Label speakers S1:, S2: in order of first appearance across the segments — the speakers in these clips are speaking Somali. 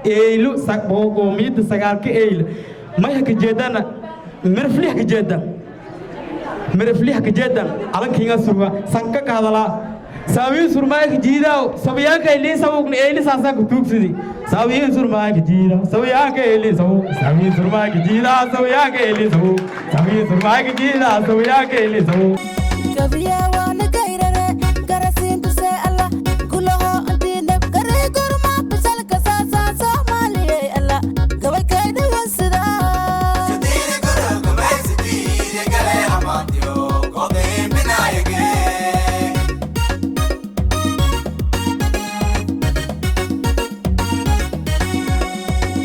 S1: Eylo qoomiyadda sagaalka Eylo may haka jeedana, Mirifli haka jeedan, Mirifli haka jeedan, calankiinga surma sanka ka hadalaa saawiin surmaayka jiidaaw sabiyaanka ilii sabuugna eyli saasaan ku tuugsidi. Saawiin surmaayka jiidaa sabiyaanka eili sabuug, saawiin surmaayka jiidaa sabiyaanka eili sabuug, saawiin surmaayka jiidaa sabiyaanka eili sabuug.
S2: Gabiya waana gayrare garasiintuse alla gulaho antiineb garee gorma bisalka saasaan Soomaaliyey alla gabay kay dhawan sidaa.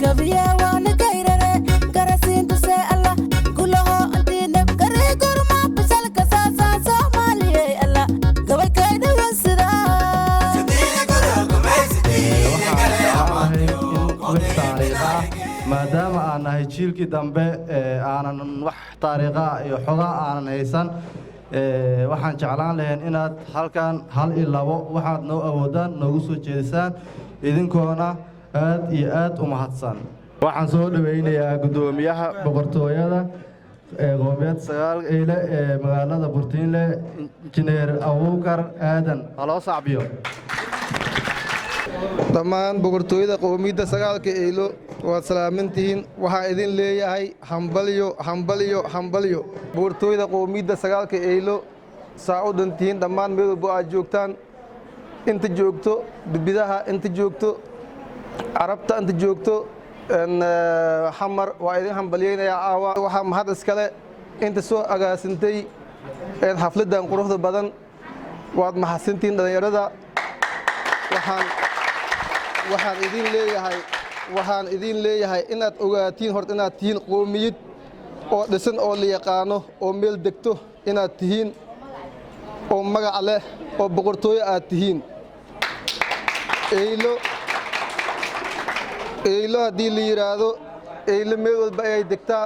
S2: Gabiya waana gayrare garasiintuse alla gulaho antiineb garee gorma bisalka saasaan Soomaaliyey alla gabay kay dhawan sidaa.
S3: Waxaan jeclahay in wix taariikh ah, maadaama aan nahay jiilkii dambe ee aanan wax taariikha iyo xogaa aanan haysan, waxaan jeclaan lahayn inaad halkan hal iyo labo waxaad noo awoodaan noogu soo jeedisaan, idinkoona aad iyo aad u mahadsan. Waxaan soo dhoweynayaa guddoomiyaha boqortooyada ee qoomiyad Sagaal Eyle ee magaalada Burtiinle, Injineer Abuukar Aadan. Haloo sacbiyo.
S4: Dhammaan boqortooyada qowmiyadda sagaalka Eylo waad salaamantihiin. Waxaan idin leeyahay hambalyo, hambalyo, hambalyo. Boqortooyada qowmiyadda sagaalka Eylo saa u dhantihiin dhammaan meel walbo aad joogtaan, inta joogto dubidaha, inta joogto Carabta, inta joogto Xamar, waa idin hambalyaynayaa caawa. Waxaa mahad iskale inta soo agaasintay xafladdan quruxda badan. Waad mahadsantihiin dhallinyarada. Waxaan idin leeyahay, waxaan idin leeyahay inaad ogaatiin horta inaad tihiin qoomiyad oo dhisan oo la yaqaano oo meel degto inaad tihiin oo magac leh oo boqortooyo aad tihiin. Eylo, Eylo haddii la yidhaahdo, Eylo meel walba ayay degtaa.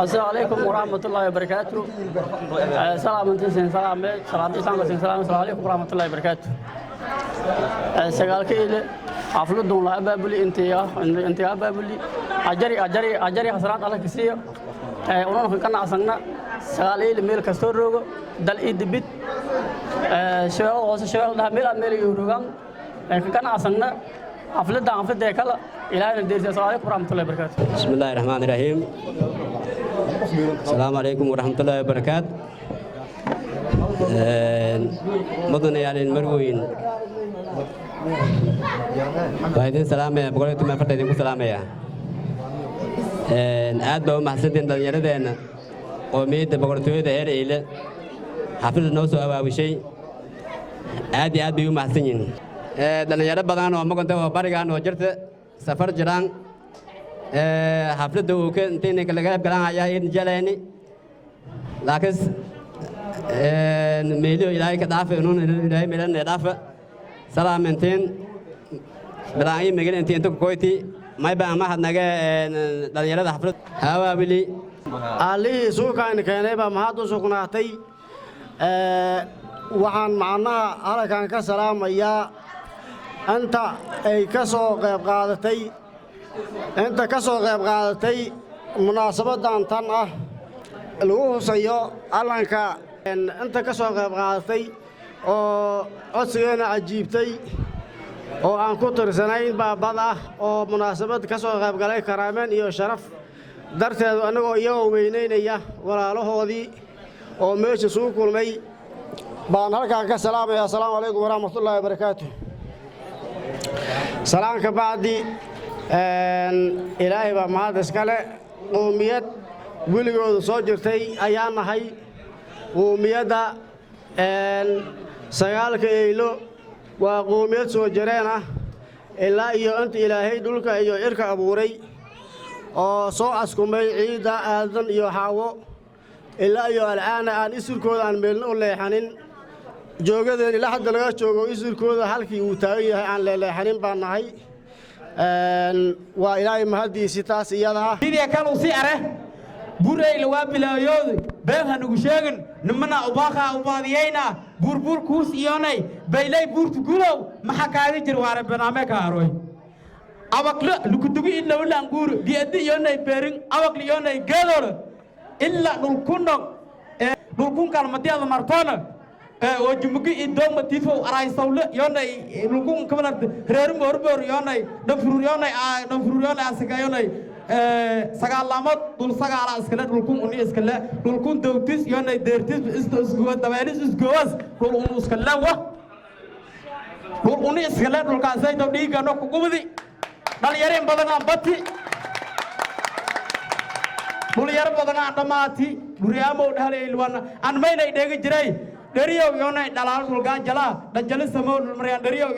S5: Asalaamu calaykum waraxmatullaahi wabarakaatu. Salaamantiisin salaame, salaanta islaamka sin salaam. Asalaamu calaykum waraxmatullaahi wabarakaatu. Sagaalka Ile xafladun la abaabuli intiya abaabuli ajari ajari ajari hasanaad Alla ka siiyo. Unana ka qanacsanna sagaal Ile meel kastoo roogo, dal iyo dibid, Shabeellada Hoose, Shabeellada Dhexe, meel aan meel iyo roogaan ka qanacsanna xafladdan. Xafladee kala Ilaahayna deersiya. Asalaamu calaykum waraxmatullahi wabarakaatu.
S6: بسم الله الرحمن الرحيم. السلام عليكم ورحمة الله وبركاته. Mudanayaal, marweyn, waa idin salaamaya, 114 idinku salaamaya. Aad baa u mahadsantiin dhallinyaradeenna qoomiyadda boqortooyada heer Eyle xafladda noo soo abaabushay. Aad iyo aad bay u mahadsan yihiin. Dhallinyaro badan oo maqanta oo barigan oo jirta safar jiraan, xafladda uu ka intayna laga qayb galan ayaa idin jeclayni, laakiin meeliyo Ilaahay ka dhaafa inuun Ilaahay meelana dhaafa. Salaamintiin bilaan ii megel intii inta kukoyti mayba ama hadnaga dhalinyarada xaflad hawaabili.
S7: Allihii suukaan keenay baa mahad u sugnaatay. Waxaan macnaha halkan ka salaamayaa inta ay ka soo qayb qaadatay, inta ka soo qayb qaadatay munaasabaddan tan ah lagu husayo calanka, inta ka soo qayb qaadatay oo codsigeenna cajiibtay oo aan ku tirsanayn baabad ah oo munaasabad ka soo qayb galay, karaameen iyo sharaf darteedu, annagoo iyagoo weynaynaya walaalahoodii oo meesha isugu kulmay baan halkaan ka salaamaya. Asalaamu calaykum waraxmatullaahi wabarakaatu. Salaan ka bacdi, Ilaahay baa mahad iskale. Qoomiyad weligoodu soo jirtay ayaan nahay. Qoomiyadda sagaalka Eylo waa qoomiyad soo jireen ah ilaa iyo inta Ilaahay dhulka iyo cirka abuuray oo soo askumay ciidda Aadan iyo Xaawo ilaa iyo al'aana aan isurkooda aan meelna u leexanin, joogadeen ilaa hadda laga joogo isurkooda halkii uu taagan yahay aan leeleexanin baan nahay. Waa Ilaahay mahaddiisi taas iyada ah.
S1: Sidii kalu si are burayla waa bilaayoodu been ha nugu sheegin nimana ubaaqaa ubaadiyayna buurbuur kuus iyonay baylay buurtu gulow maxaa kaaga jir waare banaame ka aroy. Abakla lukudugi ilawla anguur biadi yoonay beerin abakli yoonay geedoor illa dhulkunno dhulkun kalmadiada martoona oo jumugi idooma tifo araysawle yoonay dhulkun kabalar reer moorboor yoonay dhanfurur yoonay dhanfurur yoonay asaga yoonay sagaalamood dhul sagaala iskale dhulkun uni iskale dhulkun dowtis yoonay deertis isgowa dabeelis isgowas dhul unu iskale wa dhul uni iskale dhulkaasayto dhiigano kugubdi dhalinyareen badan aan bati, dhulyaro badan aan dhammaati dhuriyaamow dhahalaylwana aan maynay dheegi jiray dheriyow yoonay dhalaalo dhulgaa jalaa dhajali samow dhulmaryaan dheriyow.